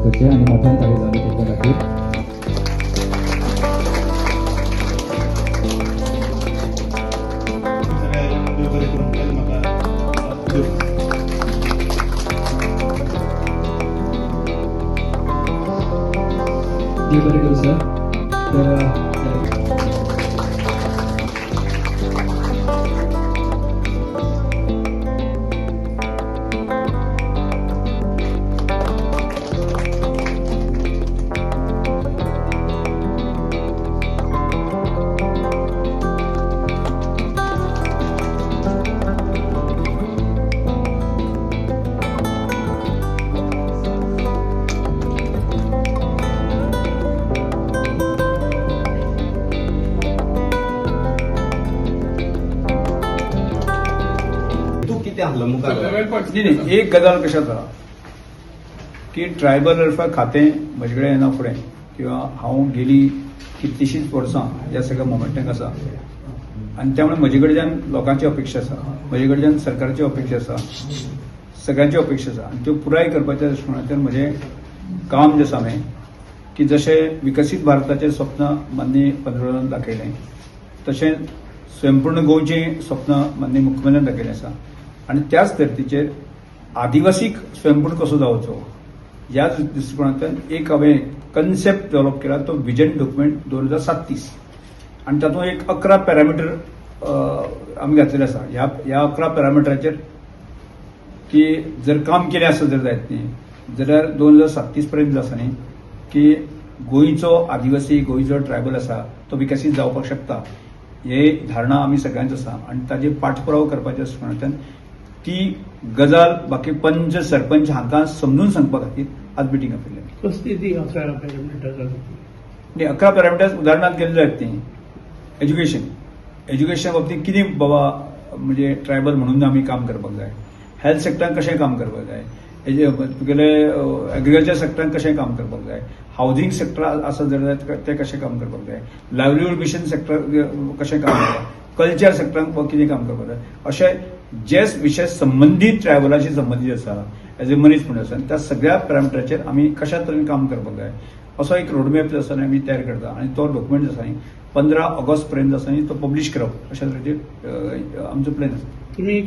करचें आनी मोठ्यान ताळी जावनी तेंच्या खातीर. देव बरें करूं सर. तर नाही, एक गजाल कशी आसा की ट्रायबल वेलफेअर खातें म्हजे कडेन येना फुडें किंवा हांव गेली कितलींशींच वर्सां ह्या सगळ्या मुवमेंटाक आसा आनी त्यामुळे म्हजे कडच्यान लोकांची अपेक्षा आसा, म्हजे कडच्यान सरकारची अपेक्षा आसा, सगळ्यांची अपेक्षा आसा आनी त्यो पुराय करपाच्या दृश्टीकोनांतल्यान म्हजें काम जें आसा हांवें की जशें विकसीत भारताचें स्वप्न माननीय पंतप्रधानान दाखयलें तशें स्वयंपूर्ण गोंयचें स्वप्न माननीय मुख्यमंत्र्यान दाखयलें आसा आनी त्याच धर्तीचेर आदिवासीक स्वयंपूर्ण कसो जावचो ह्या दृश्टिकोनांतल्यान एक हांवें कन्सेप्ट डेव्हलप केला तो विजन डॉक्युमेंट 2037 आनी तातूंत एक 11 पॅरामिटर आमी घातलेले आसा. ह्या 11 पॅरामिटराचेर की जर काम केलें आसत जर जायत न्ही जाल्यार 2037 पर्यंत आसा न्ही की गोंयचो आदिवासी, गोंयचो ट्रायबल आसा तो विकसीत जावपाक शकता हे धारणा आमी सगळ्यांच आसा आनी ताजे पाठपुरावो करपाच्या दृश्टिकोनांतल्यान ती गजाल बाकी पंच सरपंच हांकां समजून सांगपा खातीर आज मिटींग आपयल्ली. कसली ती 11 पॅरामिटर्स? न्ही, 11 पॅरामिटर्स उदाहरणांत गेले जायत ती एज्युकेशन, एज्युकेशना बाबतींत कितें बाबा म्हणजे ट्रायबल म्हणून आमी काम करपाक जाय, हेल्थ सेक्टरान कशें काम करपाक जाय, तुगेले एग्रीकल्चर सेक्टरान कशें काम करपाक जाय, हावजींग सेक्टर आसा जाल्यार तें कशें काम करपाक जाय, लायवलीहूड मिशन सेक्टर कशें काम करपाक जाय, कल्चर सेक्टरान कितें काम करपाक जाय, अशे जे विशय संबंदीत ट्रायबलाशी संबंदीत आसा एज ए मनीस म्हणून आसा त्या सगळ्या पॅरामिटराचेर आमी कशा तरेन काम करपाक जाय असो एक रोडमॅप जो आसा आमी तयार करता आनी तो डॉक्युमेंट जो आसा 15 ऑगस्ट पर्यंत आसा तो पब्लीश करप अशा तरेचे आमचो प्लॅन आसा. तुमी